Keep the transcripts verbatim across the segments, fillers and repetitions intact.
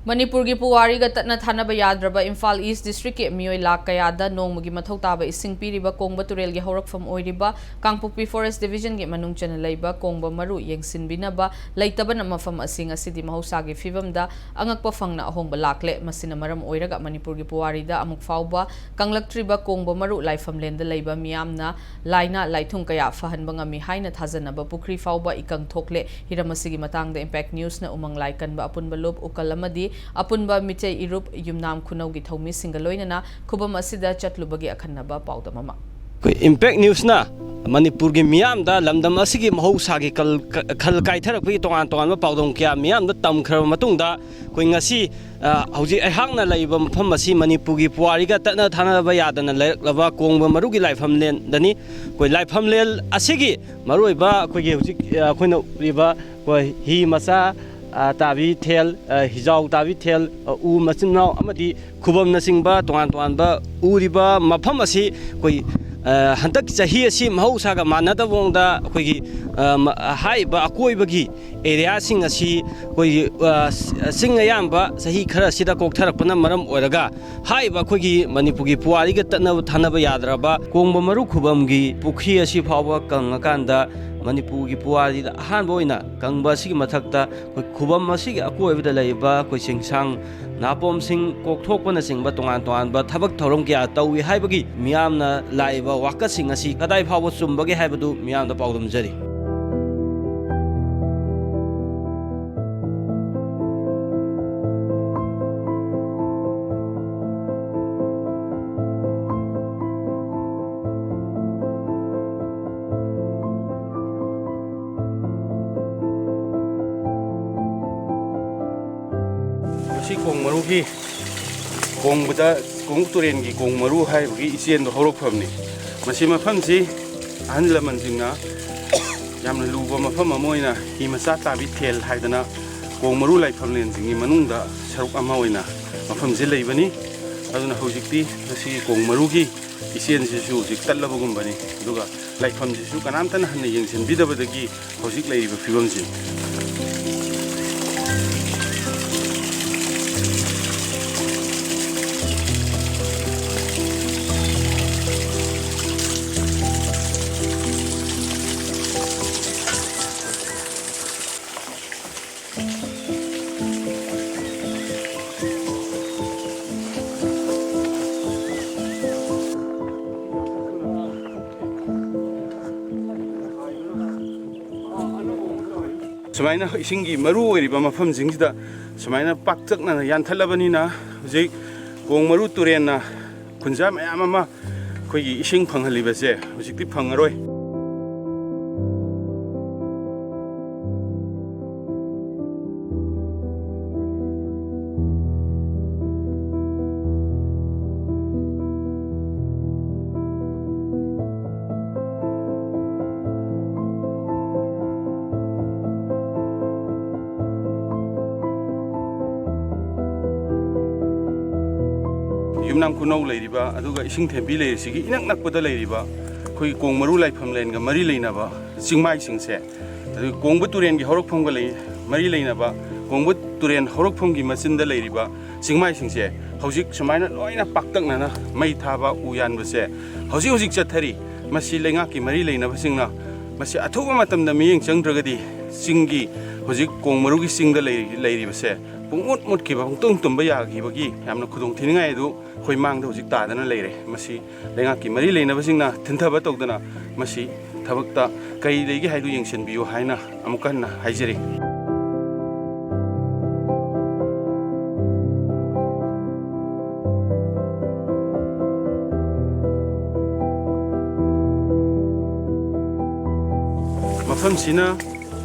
ꯃꯅꯤꯄꯨꯔꯒꯤ ꯄꯨꯋꯥꯔꯤꯒ ꯇꯠꯅ ꯊꯥꯅꯕ ꯌꯥꯗ꯭ꯔꯕ ꯏꯝꯐꯥꯜ ꯏꯁ ꯗꯤꯁꯇ꯭ꯔꯤꯛꯀꯤ ꯃꯤꯑꯣꯏ ꯂꯥꯈ ꯀꯌꯥꯗ ꯅꯣꯡꯃꯒꯤ ꯃꯊꯧ ꯇꯥꯕ ꯏꯁꯤꯡ ꯄꯤꯔꯤꯕ ꯀꯣꯡꯕ ꯇꯨꯔꯦꯜꯒꯤ ꯍꯧꯔꯛꯐꯝ ꯑꯣꯏꯔꯤꯕ ꯀꯥꯡꯄꯣꯛꯄꯤ ꯐꯣꯔꯦꯁ ꯗꯤꯕꯤꯖꯟꯒꯤ ꯃꯅꯨꯡ ꯆꯟꯅ ꯂꯩꯕ ꯀꯣꯡꯕ ꯃꯔꯨ ꯌꯦꯡꯁꯤꯟꯕꯤꯅꯕ ꯂꯩꯇꯕꯅ ꯃꯐꯝ ꯑꯁꯤ ꯉꯁꯤꯗꯤ ꯃꯍꯧꯁꯥꯒꯤ ꯐꯤꯕꯝꯗ ꯑꯉꯛꯄ ꯐꯪꯅ ꯑꯍꯣꯡꯕ ꯂꯥꯛꯂꯦ꯫ ꯃꯁꯤꯅ ꯃꯔꯝ ꯑꯣꯏꯔꯒ ꯃꯅꯤꯄꯨꯔꯒꯤ ꯄꯨꯋꯥꯔꯤꯗ ꯑꯃꯨꯛ ꯐꯥꯎꯕ ꯀꯪꯂꯛꯇ꯭ꯔꯤꯕ ꯀꯣꯡꯕ ꯃꯔꯨ ꯂꯥꯏꯐꯝꯂꯦꯟꯗ ꯂꯩꯕ ꯃꯤꯌꯥꯝꯅ ꯂꯥꯏꯅꯥ ꯂꯥꯏꯊꯨꯡ ꯀꯌꯥ ꯐꯍꯟꯕ ꯉꯝꯃꯤ ꯍꯥꯏꯅ ꯊꯥꯖꯅꯕ ꯄꯨꯈ꯭ꯔꯤ ꯐꯥꯎꯕ ꯏꯀꯪ ꯊꯣꯛꯂꯦ꯫ ꯍꯤꯔꯝ ꯑꯁꯤꯒꯤ ꯃꯇꯥꯡꯗ ꯏꯝꯄꯦꯛ ꯅ꯭ꯌꯨꯁꯅ ꯎꯃꯪ ꯂꯥꯏ ꯀꯟꯕ ꯑꯄꯨꯟꯕ ꯂꯨꯞ, ꯎꯀꯜ ꯑꯃꯗꯤ ꯑꯄꯨꯟꯕ ꯃꯤꯇꯩ ꯏꯔꯨꯞ, ꯌꯨꯝꯅꯥꯝ ꯈꯨꯅꯧꯒꯤ ꯊꯧꯃꯤꯁꯤꯡꯒ ꯂꯣꯏꯅꯅ ꯈꯨꯕꯝ ꯑꯁꯤꯗ ꯆꯠꯂꯨꯕꯒꯤ ꯑꯈꯟꯅꯕ ꯄꯥꯎꯗꯝ ꯑꯃ꯫ ꯑꯩꯈꯣꯏ ꯏꯝꯄꯦꯛ ꯅ꯭ꯌꯨꯁꯅ ꯃꯅꯤꯄꯨꯔꯒꯤ ꯃꯤꯌꯥꯝꯗ ꯂꯝꯗꯝ ꯑꯁꯤꯒꯤ ꯃꯍꯧꯁꯥꯒꯤ ꯀꯜ-, ꯈꯜ ꯀꯥꯏꯊꯔꯛꯄꯒꯤ ꯇꯣꯉꯥꯟ ꯇꯣꯉꯥꯟꯕ ꯄꯥꯎꯗꯝ ꯀꯌꯥ ꯃꯤꯌꯥꯝꯗ ꯇꯝꯈ꯭ꯔꯕ ꯃꯇꯨꯡꯗ, ꯑꯩꯈꯣꯏ ꯉꯁꯤ, ꯑ, ꯍꯧꯖꯤꯛ ꯑꯩꯍꯥꯛꯅ ꯂꯩꯔꯤꯕ ꯃꯐꯝ ꯑꯁꯤ ꯃꯅꯤꯄꯨꯔꯒꯤ ꯄꯨꯋꯥꯔꯤꯒ ꯇꯠꯅ ꯊꯥꯅꯕ ꯌꯥꯗꯅ ꯂꯩꯔꯛꯂꯕ ꯀꯣꯡꯕ ꯃꯔꯨꯒꯤ ꯂꯥꯏꯐꯝꯂꯦꯟꯗꯅꯤ꯫ ꯑꯩꯈꯣꯏ ꯂꯥꯏꯐꯝꯂꯦꯟ ꯑꯁꯤꯒꯤ ꯃꯔꯨꯑꯣꯏꯕ ꯑꯩꯈꯣꯏꯒꯤ ꯍꯧꯖꯤꯛ, ꯑ, ꯑꯩꯈꯣꯏꯅ ꯎꯔꯤꯕ ꯑꯩꯈꯣꯏ ꯍꯤ ꯃꯆꯥ, ꯑ, ꯇꯥꯕꯤ ꯊꯦꯜ, ꯑ, ꯍꯤꯖꯥꯎ ꯇꯥꯕꯤ ꯊꯦꯜ, ꯑ, ꯎ ꯃꯆꯤꯟ ꯃꯅꯥꯎ ꯑꯃꯗꯤ ꯈꯨꯕꯝꯅꯆꯤꯡꯕ ꯇꯣꯉꯥꯟ ꯇꯣꯉꯥꯟꯕ ꯎꯔꯤꯕ ꯃꯐꯝ ꯑꯁꯤ ꯑꯩꯈꯣꯏ, ꯑ, ꯍꯟꯗꯛ ꯆꯍꯤ ꯑꯁꯤ ꯃꯍꯧꯁꯥꯒ ꯃꯥꯟꯅꯗꯕ ꯃꯑꯣꯡꯗ ꯑꯩꯈꯣꯏꯒꯤ, ꯑ, ꯃ-, ꯍꯥꯏꯔꯤꯕ ꯑꯀꯣꯏꯕꯒꯤ ꯑꯦꯔꯤꯌꯥꯁꯤꯡ ꯑꯁꯤ ꯑꯩꯈꯣꯏꯒꯤ, ꯑ, ꯆꯤꯡ ꯑꯌꯥꯝꯕ ꯆꯍꯤ ꯈꯔ ꯑꯁꯤꯗ ꯀꯣꯛꯊꯔꯛꯄꯅ ꯃꯔꯝ ꯑꯣꯏꯔꯒ ꯍꯥꯏꯔꯤꯕ ꯑꯩꯈꯣꯏꯒꯤ ꯃꯅꯤꯄꯨꯔꯒꯤ ꯄꯨꯋꯥꯔꯤꯒ ꯇꯠꯅꯕ ꯊꯥꯅꯕ ꯌꯥꯗ꯭ꯔꯕ ꯀꯣꯡꯕ ꯃꯔꯨ ꯈꯨꯕꯝꯒꯤ ꯄꯨꯈ꯭ꯔꯤ ꯑꯁꯤ ꯐꯥꯎꯕ ꯀꯪꯉꯀꯥꯟꯗ ꯃꯅꯤꯄꯨꯔꯒꯤ ꯄꯨꯋꯥꯔꯤꯗ ꯑꯍꯥꯟꯕ ꯑꯣꯏꯅ ꯀꯪꯕ ꯑꯁꯤꯒꯤ ꯃꯊꯛꯇ ꯑꯩꯈꯣꯏ ꯈꯨꯕꯝ ꯑꯁꯤꯒꯤ ꯑꯀꯣꯏꯕꯗ ꯂꯩꯔꯤꯕ ꯑꯩꯈꯣꯏ ꯆꯤꯡꯁꯥꯡ ꯅꯥꯄꯣꯝꯁꯤꯡ ꯀꯣꯛꯊꯣꯛꯄꯅꯆꯤꯡꯕ ꯇꯣꯉꯥꯟ ꯇꯣꯉꯥꯟꯕ ꯊꯕꯛ ꯊꯧꯔꯝ ꯀꯌꯥ ꯇꯧꯏ ꯍꯥꯏꯕꯒꯤ ꯃꯤꯌꯥꯝꯅ ꯂꯥꯛꯏꯕ ꯋꯥꯀꯠꯁꯤꯡ ꯑꯁꯤ ꯀꯗꯥꯏ ꯐꯥꯎꯕ ꯆꯨꯝꯕꯒꯦ ꯍꯥꯏꯕꯗꯨ ꯃꯤꯌꯥꯝꯗ ꯄꯥꯎꯗꯝꯖꯔꯤ꯫ ꯃꯁꯤ ꯀꯣꯡ ꯃꯔꯨꯒꯤ ꯀꯣꯡꯕꯗ, ꯀꯣꯡ ꯇꯨꯔꯦꯟꯒꯤ ꯀꯣꯡ ꯃꯔꯨ ꯍꯥꯏꯕꯒꯤ ꯏꯆꯦꯜꯗꯣ ꯍꯧꯔꯛꯐꯝꯅꯤ꯫ ꯃꯁꯤ ꯃꯐꯝꯁꯤ ꯑꯍꯜ ꯂꯃꯟꯁꯤꯡꯅ ꯌꯥꯝꯅ ꯂꯨꯕ ꯃꯐꯝ ꯑꯃ ꯑꯣꯏꯅ ꯍꯤ ꯃꯆꯥ ꯇꯥꯕꯤ ꯊꯦꯜ ꯍꯥꯏꯗꯅ ꯀꯣꯡ ꯃꯔꯨ ꯂꯥꯏꯐꯝꯂꯦꯟꯁꯤꯡꯒꯤ ꯃꯅꯨꯡꯗ ꯁꯔꯨꯛ ꯑꯃ ꯑꯣꯏꯅ ꯃꯐꯝꯁꯤ ꯂꯩꯕꯅꯤ꯫ ꯑꯗꯨꯅ ꯍꯧꯖꯤꯛꯇꯤ ꯃꯁꯤꯒꯤ ꯀꯣꯡ ꯃꯔꯨꯒꯤ ꯏꯆꯦꯜꯁꯤꯁꯨ ꯍꯧꯖꯤꯛ ꯇꯠꯂꯕꯒꯨꯝꯕꯅꯤ꯫ ꯑꯗꯨꯒ ꯂꯥꯏꯐꯝꯁꯤꯁꯨ ꯀꯅꯥꯝꯇꯅ ꯍꯟꯅ ꯌꯦꯡꯁꯤꯟꯕꯤꯗꯕꯗꯒꯤ ꯍꯧꯖꯤꯛ ꯂꯩꯔꯤꯕ ꯐꯤꯕꯝꯁꯤꯅꯤ꯫ ꯁꯨꯃꯥꯏꯅ ꯏꯁꯤꯡꯒꯤ ꯃꯔꯨ ꯑꯣꯏꯔꯤꯕ ꯃꯐꯝꯁꯤꯡꯁꯤꯗ ꯁꯨꯃꯥꯏꯅ ꯄꯥꯛꯇꯛꯅꯅ ꯌꯥꯟꯊꯠꯂꯕꯅꯤꯅ, ꯍꯧꯖꯤꯛ ꯀꯣꯡ ꯃꯔꯨ ꯇꯨꯔꯦꯟꯅ ꯈꯨꯟꯖꯥ ꯃꯌꯥꯝ ꯑꯃ ꯑꯩꯈꯣꯏꯒꯤ ꯏꯁꯤꯡ ꯐꯪꯍꯜꯂꯤꯕꯁꯦ ꯍꯧꯖꯤꯛꯇꯤ ꯐꯪꯉꯔꯣꯏ꯫ ꯌꯨꯝꯅꯥꯝ ꯈꯨꯅꯧ ꯂꯩꯔꯤꯕ, ꯑꯗꯨꯒ ꯏꯁꯤꯡ ꯊꯦꯝꯕꯤ ꯂꯩꯔꯤꯁꯤꯒꯤ ꯏꯅꯛ ꯅꯛꯄꯗ ꯂꯩꯔꯤꯕ ꯑꯩꯈꯣꯏꯒꯤ ꯀꯣꯡ ꯃꯔꯨ ꯂꯥꯏꯐꯝ ꯂꯦꯟꯒ ꯃꯔꯤ ꯂꯩꯅꯕ ꯆꯤꯡꯃꯥꯏꯁꯤꯡꯁꯦ, ꯑꯗꯨꯒ ꯀꯣꯡꯕ ꯇꯨꯔꯦꯟꯒꯤ ꯍꯧꯔꯛꯐꯝꯒ ꯂꯩ, ꯃꯔꯤ ꯂꯩꯅꯕ, ꯀꯣꯡꯕ ꯇꯨꯔꯦꯟ ꯍꯧꯔꯛꯐꯝꯒꯤ ꯃꯆꯤꯟꯗ ꯂꯩꯔꯤꯕ ꯆꯤꯡꯃꯥꯏꯁꯤꯡꯁꯦ ꯍꯧꯖꯤꯛ ꯁꯨꯃꯥꯏꯅ ꯂꯣꯏꯅ ꯄꯥꯛꯇꯛꯅꯅ ꯃꯩ ꯊꯥꯕ, ꯎ ꯌꯥꯟꯕꯁꯦ ꯍꯧꯖꯤꯛ ꯍꯧꯖꯤꯛ ꯆꯠꯊꯔꯤ꯫ ꯃꯁꯤ ꯂꯩꯉꯥꯛꯀꯤ ꯃꯔꯤ ꯂꯩꯅꯕꯁꯤꯡꯅ ꯃꯁꯤ ꯑꯊꯨꯕ ꯃꯇꯝꯗ ꯃꯤꯠꯌꯦꯡ ꯆꯪꯗ꯭ꯔꯒꯗꯤ ꯆꯤꯡꯒꯤ, ꯍꯧꯖꯤꯛ ꯀꯣꯡ ꯃꯔꯨꯒꯤ ꯆꯤꯡꯗ ꯂꯩꯔꯤ-, ꯂꯩꯔꯤꯕꯁꯦ ꯄꯨꯡꯃꯨꯠ ꯃꯨꯠꯈꯤꯕ, ꯄꯨꯡꯇꯨꯝ ꯇꯨꯝꯕ ꯌꯥꯈꯤꯕꯒꯤ ꯌꯥꯝꯅ ꯈꯨꯗꯣꯡ ꯊꯤꯅꯤꯡꯉꯥꯏ ꯑꯗꯨ ꯑꯩꯈꯣꯏ ꯃꯥꯡꯗ ꯍꯧꯖꯤꯛ ꯇꯥꯗꯅ ꯂꯩꯔꯦ꯫ ꯃꯁꯤ ꯂꯩꯉꯥꯛꯀꯤ ꯃꯔꯤ ꯂꯩꯅꯕꯁꯤꯡꯅ ꯊꯤꯟꯊꯕ ꯇꯧꯗꯅ ꯃꯁꯤ ꯊꯕꯛꯇ ꯀꯔꯤ ꯂꯩꯒꯦ ꯍꯥꯏꯗꯨ ꯌꯦꯡꯁꯤꯟꯕꯤꯌꯨ ꯍꯥꯏꯅ ꯑꯃꯨꯛ ꯍꯟꯅ ꯍꯥꯏꯖꯔꯤ꯫ ꯃꯐꯝꯁꯤꯅ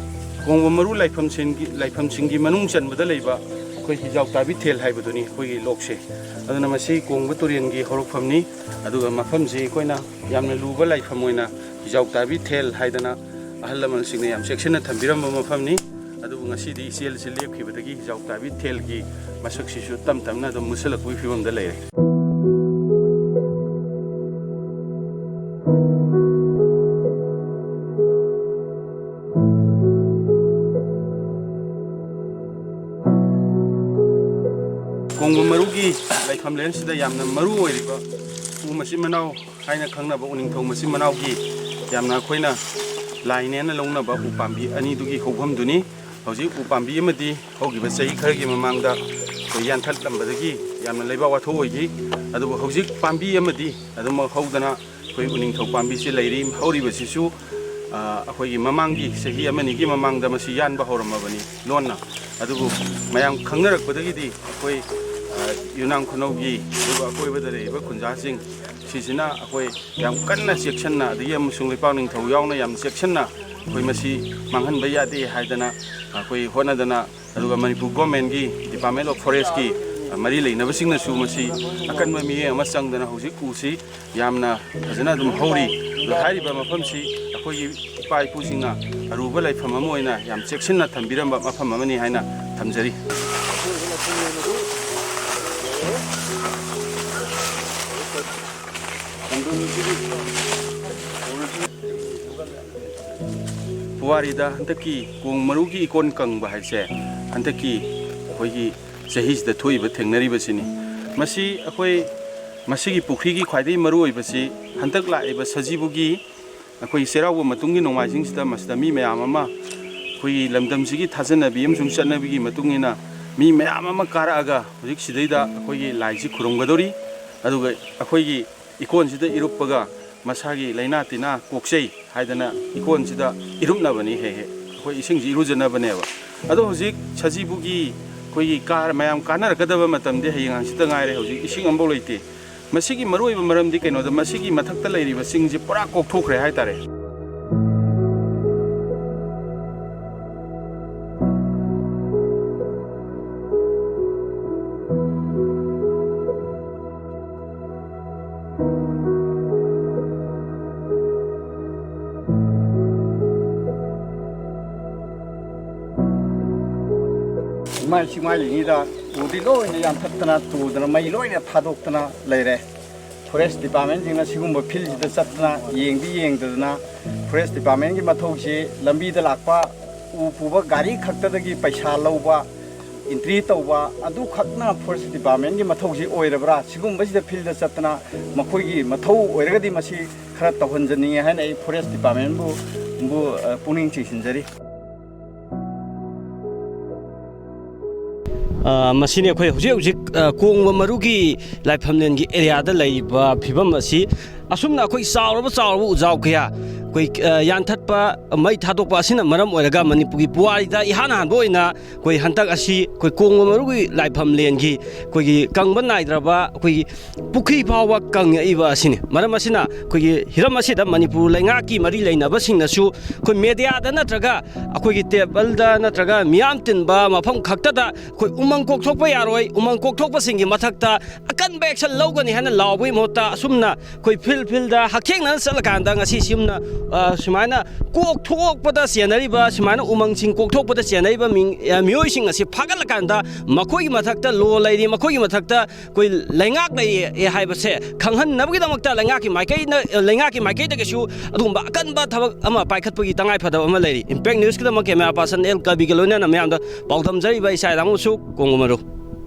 ꯀꯣꯡꯕ ꯃꯔꯨ ꯂꯥꯏꯐꯝꯁꯤꯡꯒꯤ, ꯂꯥꯏꯐꯝꯁꯤꯡꯒꯤ ꯃꯅꯨꯡ ꯆꯟꯕꯗ ꯂꯩꯕ ꯑꯩꯈꯣꯏ ꯍꯤꯖꯥꯎ ꯇꯥꯕꯤ ꯊꯦꯜ ꯍꯥꯏꯕꯗꯨꯅꯤ ꯑꯩꯈꯣꯏꯒꯤ ꯂꯣꯛꯁꯦ꯫ ꯑꯗꯨꯅ ꯃꯁꯤ ꯀꯣꯡꯕ ꯇꯨꯔꯦꯜꯒꯤ ꯍꯧꯔꯛꯐꯝꯅꯤ꯫ ꯑꯗꯨꯒ ꯃꯐꯝꯁꯤ ꯑꯩꯈꯣꯏꯅ ꯌꯥꯝꯅ ꯂꯨꯕ ꯂꯥꯏꯐꯝ ꯑꯣꯏꯅ ꯍꯤꯖꯥꯎ ꯇꯥꯕꯤ ꯊꯦꯜ ꯍꯥꯏꯗꯅ ꯑꯍꯜ ꯂꯃꯟꯁꯤꯡꯅ ꯌꯥꯝ ꯆꯦꯛꯁꯤꯟꯅ ꯊꯝꯕꯤꯔꯝꯕ ꯃꯐꯝꯅꯤ꯫ ꯑꯗꯨꯕꯨ ꯉꯁꯤꯗꯤ ꯏꯆꯦꯜꯁꯤ ꯂꯦꯞꯈꯤꯕꯗꯒꯤ ꯍꯤꯖꯥꯎ ꯇꯥꯕꯤ ꯊꯦꯜꯒꯤ ꯃꯁꯛꯁꯤꯁꯨ ꯇꯞ ꯇꯞꯅ ꯑꯗꯨꯝ ꯃꯨꯠꯁꯤꯜꯂꯛꯄꯒꯤ ꯐꯤꯕꯝꯗ ꯂꯩꯔꯦ꯫ ꯀꯣꯡꯕ ꯃꯔꯨꯒꯤ ꯂꯥꯏꯐꯝꯂꯦꯟꯁꯤꯗ ꯌꯥꯝꯅ ꯃꯔꯨ ꯑꯣꯏꯔꯤꯕ ꯎ ꯃꯆꯤꯟ ꯃꯅꯥꯎ ꯍꯥꯏꯅ ꯈꯪꯅꯕ ꯎꯅꯤꯡꯊꯧ ꯃꯆꯤꯟ ꯃꯅꯥꯎꯒꯤ ꯌꯥꯝꯅ ꯑꯩꯈꯣꯏꯅ ꯂꯥꯏꯅꯦꯅ ꯂꯧꯅꯕ ꯎꯄꯥꯝꯕꯤ ꯑꯅꯤꯗꯨꯒꯤ ꯍꯧꯐꯝꯗꯨꯅꯤ꯫ ꯍꯧꯖꯤꯛ ꯎꯄꯥꯝꯕꯤ ꯑꯃꯗꯤ ꯍꯧꯈꯤꯕ ꯆꯍꯤ ꯈꯔꯒꯤ ꯃꯃꯥꯡꯗ ꯑꯩꯈꯣꯏ ꯌꯥꯟꯊꯠꯂꯝꯕꯗꯒꯤ ꯌꯥꯝꯅ ꯂꯩꯕꯥꯛ ꯋꯥꯊꯣꯛ ꯑꯣꯏꯈꯤ꯫ ꯑꯗꯨꯕꯨ ꯍꯧꯖꯤꯛ ꯄꯥꯝꯕꯤ ꯑꯃꯗꯤ ꯑꯗꯨꯃꯛ ꯍꯧꯗꯅ ꯑꯩꯈꯣꯏ ꯎꯅꯤꯡꯊꯧ ꯄꯥꯝꯕꯤꯁꯤ ꯂꯩꯔꯤ꯫ ꯍꯧꯔꯤꯕꯁꯤꯁꯨ ꯑ, ꯑꯩꯈꯣꯏꯒꯤ ꯃꯃꯥꯡꯒꯤ ꯆꯍꯤ ꯑꯃꯅꯤꯒꯤ ꯃꯃꯥꯡꯗ ꯃꯁꯤ ꯌꯥꯟꯕ ꯍꯧꯔꯝꯃꯕꯅꯤ ꯂꯣꯟꯅ꯫ ꯑꯗꯨꯕꯨ ꯃꯌꯥꯝ ꯈꯪꯅꯔꯛꯄꯗꯒꯤꯗꯤ ꯑꯩꯈꯣꯏ, ꯑ, ꯌꯨꯅꯥꯝ ꯈꯨꯅꯧꯒꯤ, ꯑꯗꯨꯒ ꯑꯀꯣꯏꯕꯗ ꯂꯩꯔꯤꯕ ꯈꯨꯟꯖꯥꯁꯤꯡ ꯁꯤꯁꯤꯅ ꯑꯩꯈꯣꯏ ꯌꯥꯝ ꯀꯟꯅ ꯆꯦꯛꯁꯤꯟꯅ, ꯑꯗꯒꯤ ꯑꯃꯁꯨꯡ ꯂꯩꯄꯥꯛ ꯅꯤꯡꯊꯧ ꯌꯥꯎꯅ ꯌꯥꯝ ꯆꯦꯛꯁꯤꯟꯅ ꯑꯩꯈꯣꯏ ꯃꯁꯤ ꯃꯥꯡꯍꯟꯕ ꯌꯥꯗꯦ ꯍꯥꯏꯗꯅ ꯑꯩꯈꯣꯏ ꯍꯣꯠꯅꯗꯅ, ꯑꯗꯨꯒ ꯃꯅꯤꯄꯨꯔ ꯒꯣꯔꯃꯦꯟꯒꯤ Department of Forestꯀꯤ ꯃꯔꯤ ꯂꯩꯅꯕꯁꯤꯡꯅꯁꯨ ꯃꯁꯤ ꯑꯀꯟꯕ ꯃꯤꯠꯌꯦꯡ ꯑꯃ ꯆꯪꯗꯅ ꯍꯧꯖꯤꯛ ꯎꯁꯤ ꯌꯥꯝꯅ ꯐꯖꯅ ꯑꯗꯨꯝ ꯍꯧꯔꯤ꯫ ꯑꯗꯣ ꯍꯥꯏꯔꯤꯕ ꯃꯐꯝꯁꯤ ꯑꯩꯈꯣꯏꯒꯤ ꯏꯄꯥ ꯏꯄꯨꯁꯤꯡꯅ ꯑꯔꯨꯕ ꯂꯥꯏꯐꯝ ꯑꯃ ꯑꯣꯏꯅ ꯌꯥꯝ ꯆꯦꯛꯁꯤꯟꯅ ꯊꯝꯕꯤꯔꯝꯕ ꯃꯐꯝ ꯑꯃꯅꯤ ꯍꯥꯏꯅ ꯊꯝꯖꯔꯤ꯫ ꯄꯨꯋꯥꯔꯤꯗ ꯍꯟꯗꯛꯀꯤ ꯀꯣꯡ ꯃꯔꯨꯒꯤ ꯏꯀꯣꯟ ꯀꯪꯕ ꯍꯥꯏꯁꯦ ꯍꯟꯗꯛꯀꯤ ꯑꯩꯈꯣꯏꯒꯤ ꯆꯍꯤꯁꯤꯗ ꯊꯣꯛꯏꯕ, ꯊꯦꯡꯅꯔꯤꯕꯁꯤꯅꯤ꯫ ꯃꯁꯤ ꯑꯩꯈꯣꯏ, ꯃꯁꯤꯒꯤ ꯄꯨꯈ꯭ꯔꯤꯒꯤ ꯈ꯭ꯋꯥꯏꯗꯒꯤ ꯃꯔꯨ ꯑꯣꯏꯕꯁꯤ ꯍꯟꯗꯛ ꯂꯥꯛꯏꯕ ꯁꯖꯤꯕꯨꯒꯤ ꯑꯩꯈꯣꯏ ꯆꯩꯔꯥꯎꯕ ꯃꯇꯨꯡꯒꯤ ꯅꯣꯡꯃꯥꯏꯖꯤꯡꯁꯤꯗ ꯃꯁꯤꯗ ꯃꯤ ꯃꯌꯥꯝ ꯑꯃ, ꯑꯩꯈꯣꯏꯒꯤ ꯂꯝꯗꯝꯁꯤꯒꯤ ꯊꯥꯖꯅꯕꯤ ꯑꯃꯁꯨꯡ ꯆꯠꯅꯕꯤꯒꯤ ꯃꯇꯨꯡ ꯏꯟꯅ ꯃꯤ ꯃꯌꯥꯝ ꯑꯃ ꯀꯥꯔꯛꯑꯒ ꯍꯧꯖꯤꯛ ꯁꯤꯗꯩꯗ ꯑꯩꯈꯣꯏꯒꯤ ꯂꯥꯏꯁꯤ ꯈꯨꯔꯨꯝꯒꯗꯧꯔꯤ꯫ ꯑꯗꯨꯒ ꯑꯩꯈꯣꯏꯒꯤ ꯏꯀꯣꯟꯁꯤꯗ ꯏꯔꯨꯞꯄꯒ ꯃꯁꯥꯒꯤ ꯂꯥꯏꯅꯥ ꯇꯤꯟꯅꯥ ꯀꯣꯛꯆꯩ ꯍꯥꯏꯗꯅ ꯏꯀꯣꯟꯁꯤꯗ ꯏꯔꯨꯞꯅꯕꯅꯤ꯫ ꯍꯦꯛ ꯍꯦꯛ ꯑꯩꯈꯣꯏ ꯏꯁꯤꯡꯁꯤ ꯏꯔꯨꯖꯅꯕꯅꯦꯕ꯫ ꯑꯗꯣ ꯍꯧꯖꯤꯛ ꯁꯖꯤꯕꯨꯒꯤ ꯑꯩꯈꯣꯏꯒꯤ ꯀꯥ-, ꯃꯌꯥꯝ ꯀꯥꯟꯅꯔꯛꯀꯗꯕ ꯃꯇꯝꯗꯤ ꯍꯌꯦꯡ ꯍꯪꯆꯤꯠꯇ ꯉꯥꯏꯔꯦ꯫ ꯍꯧꯖꯤꯛ ꯏꯁꯤꯡ ꯑꯃꯐꯥꯎ ꯂꯩꯇꯦ꯫ ꯃꯁꯤꯒꯤ ꯃꯔꯨꯑꯣꯏꯕ ꯃꯔꯝꯗꯤ ꯀꯩꯅꯣꯗ, ꯃꯁꯤꯒꯤ ꯃꯊꯛꯇ ꯂꯩꯔꯤꯕ ꯆꯤꯡꯁꯤ ꯄꯨꯔꯥ ꯀꯣꯛꯊꯣꯛꯈ꯭ꯔꯦ ꯍꯥꯏꯇꯥꯔꯦ꯫ ꯏꯃꯥꯏ ꯆꯤꯡꯃꯥꯏ ꯂꯤꯅꯤꯗ ꯎꯗꯤ ꯂꯣꯏꯅ ꯌꯥꯟꯊꯠꯇꯅ ꯇꯨꯗꯅ ꯃꯩ ꯂꯣꯏꯅ ꯊꯥꯗꯣꯛꯇꯅ ꯂꯩꯔꯦ꯫ ꯐꯣꯔꯦꯁ ꯗꯤꯄꯥꯔꯠꯃꯦꯟꯁꯤꯡꯅ ꯁꯤꯒꯨꯝꯕ ꯐꯤꯜꯁꯤꯗ ꯆꯠꯇꯅ ꯌꯦꯡꯗꯤ ꯌꯦꯡꯗꯗꯅ, ꯐꯣꯔꯦꯁ ꯗꯤꯄꯥꯔꯠꯃꯦꯟꯒꯤ ꯃꯊꯧꯁꯤ ꯂꯝꯕꯤꯗ ꯂꯥꯛꯄ ꯎ ꯄꯨꯕ ꯒꯥꯔꯤ ꯈꯛꯇꯗꯒꯤ ꯄꯩꯁꯥ ꯂꯧꯕ, ꯑꯦꯟꯇ꯭ꯔꯤ ꯇꯧꯕ, ꯑꯗꯨꯈꯛꯅ ꯐꯣꯔꯦꯁ ꯗꯤꯄꯥꯔꯠꯃꯦꯟꯒꯤ ꯃꯊꯧꯁꯤ ꯑꯣꯏꯔꯕ꯭ꯔꯥ? ꯁꯤꯒꯨꯝꯕꯁꯤꯗ ꯐꯤꯜꯗ ꯆꯠꯇꯅ ꯃꯈꯣꯏꯒꯤ ꯃꯊꯧ ꯑꯣꯏꯔꯒꯗꯤ ꯃꯁꯤ ꯈꯔ ꯇꯧꯍꯟꯖꯅꯤꯡꯉꯤ ꯍꯥꯏꯅ ꯑꯩ ꯐꯣꯔꯦꯁ ꯗꯤꯄꯥꯔꯠꯃꯦꯟꯕꯨ, ꯕꯨ, ꯑ, ꯄꯨꯛꯅꯤꯡ ꯆꯤꯡꯁꯤꯟꯖꯔꯤ꯫ ꯑ, ꯃꯁꯤꯅꯤ ꯑꯩꯈꯣꯏ ꯍꯧꯖꯤꯛ ꯍꯧꯖꯤꯛ, ꯑ, ꯀꯣꯡꯕ ꯃꯔꯨꯒꯤ ꯂꯥꯏꯐꯝꯂꯦꯟꯒꯤ ꯑꯦꯔꯤꯌꯥꯗ ꯂꯩꯔꯤꯕ ꯐꯤꯕꯝ ꯑꯁꯤ꯫ ꯑꯁꯨꯝꯅ ꯑꯩꯈꯣꯏ ꯆꯥꯎꯔꯕ ꯆꯥꯎꯔꯕ ꯎꯖꯥꯎ ꯀꯌꯥ ꯑꯩꯈꯣꯏ, ꯑ, ꯌꯥꯟꯊꯠ ꯊꯥꯗꯣꯛꯄ, ꯃꯩ ꯊꯥꯗꯣꯛꯄ ꯑꯁꯤꯅ ꯃꯔꯝ ꯑꯣꯏꯔꯒ ꯃꯅꯤꯄꯨꯔꯒꯤ ꯄꯨꯋꯥꯔꯤꯗ ꯏꯍꯥꯟ ꯍꯥꯟꯕ ꯑꯣꯏꯅ ꯑꯩꯈꯣꯏ ꯍꯟꯗꯛ ꯑꯁꯤ ꯑꯩꯈꯣꯏ ꯀꯣꯡꯕ ꯃꯔꯨꯒꯤ ꯂꯥꯏꯐꯝꯂꯦꯟꯒꯤ ꯑꯩꯈꯣꯏꯒꯤ ꯀꯪꯕ ꯅꯥꯏꯗ꯭ꯔꯕ ꯑꯩꯈꯣꯏꯒꯤ ꯄꯨꯈ꯭ꯔꯤ ꯐꯥꯎꯕ ꯀꯪꯉꯛꯏꯕ ꯑꯁꯤꯅꯤ꯫ ꯃꯔꯝ ꯑꯁꯤꯅ ꯑꯩꯈꯣꯏꯒꯤ ꯍꯤꯔꯝ ꯑꯁꯤꯗ ꯃꯅꯤꯄꯨꯔ ꯂꯩꯉꯥꯛꯀꯤ ꯃꯔꯤ ꯂꯩꯅꯕꯁꯤꯡꯅꯁꯨ ꯑꯩꯈꯣꯏ ꯃꯦꯗꯤꯌꯥꯗ ꯅꯠꯇ꯭ꯔꯒ ꯑꯩꯈꯣꯏꯒꯤ ꯇꯦꯕꯜꯗ ꯅꯠꯇ꯭ꯔꯒ ꯃꯤꯌꯥꯝ ꯇꯤꯟꯕ ꯃꯐꯝ ꯈꯛꯇꯗ ꯑꯩꯈꯣꯏ ꯎꯃꯪ ꯀꯣꯛꯊꯣꯛꯄ ꯌꯥꯔꯣꯏ, ꯎꯃꯪ ꯀꯣꯛꯊꯣꯛꯄꯁꯤꯡꯒꯤ ꯃꯊꯛꯇ ꯑꯀꯟꯕ action ꯂꯧꯒꯅꯤ ꯍꯥꯏꯅ ꯂꯥꯎꯕꯒꯤ ꯃꯍꯨꯠꯇ ꯑꯁꯨꯝꯅ ꯑꯩꯈꯣꯏ field fieldꯗ ꯍꯛꯊꯦꯡꯅꯅ ꯆꯠꯂꯀꯥꯟꯗ ꯉꯁꯤ ꯁꯤꯝꯅ, ꯑ, ꯁꯨꯃꯥꯏꯅ ꯀꯣꯛꯊꯣꯛꯄꯗ ꯆꯦꯟꯅꯔꯤꯕ, ꯁꯨꯃꯥꯏꯅ ꯎꯃꯪꯁꯤꯡ ꯀꯣꯛꯊꯣꯛꯄꯗ ꯆꯦꯟꯅꯔꯤꯕ ꯃꯤ-, ꯑ, ꯃꯤꯑꯣꯏꯁꯤꯡ ꯑꯁꯤ ꯐꯥꯒꯠꯂꯀꯥꯟꯗ ꯃꯈꯣꯏꯒꯤ ꯃꯊꯛꯇ law ꯂꯩꯔꯤ, ꯃꯈꯣꯏꯒꯤ ꯃꯊꯛꯇ ꯑꯩꯈꯣꯏ ꯂꯩꯉꯥꯛ ꯂꯩꯌꯦ ꯍꯥꯏꯕꯁꯦ ꯈꯪꯍꯟꯅꯕꯒꯤꯗꯃꯛꯇ ꯂꯩꯉꯥꯛꯀꯤ ꯃꯥꯏꯀꯩꯅ, ꯂꯩꯉꯥꯛꯀꯤ ꯃꯥꯏꯀꯩꯗꯒꯤꯁꯨ ꯑꯗꯨꯒꯨꯝꯕ ꯑꯀꯟꯕ ꯊꯕꯛ ꯑꯃ ꯄꯥꯏꯈꯠꯄꯒꯤ ꯇꯉꯥꯏꯐꯗꯕ ꯑꯃ ꯂꯩꯔꯤ꯫ Impact Newsꯀꯤꯗꯃꯛ camera person ꯑꯦꯜ ꯀꯕꯤꯒ ꯂꯣꯏꯅꯅ ꯃꯌꯥꯝꯗ ꯄꯥꯎ ꯗꯝꯖꯔꯤꯕ ꯏꯆꯥ ꯏꯅꯥꯎꯁꯨ ꯀꯣꯡꯒꯨ ꯃꯔꯨ꯫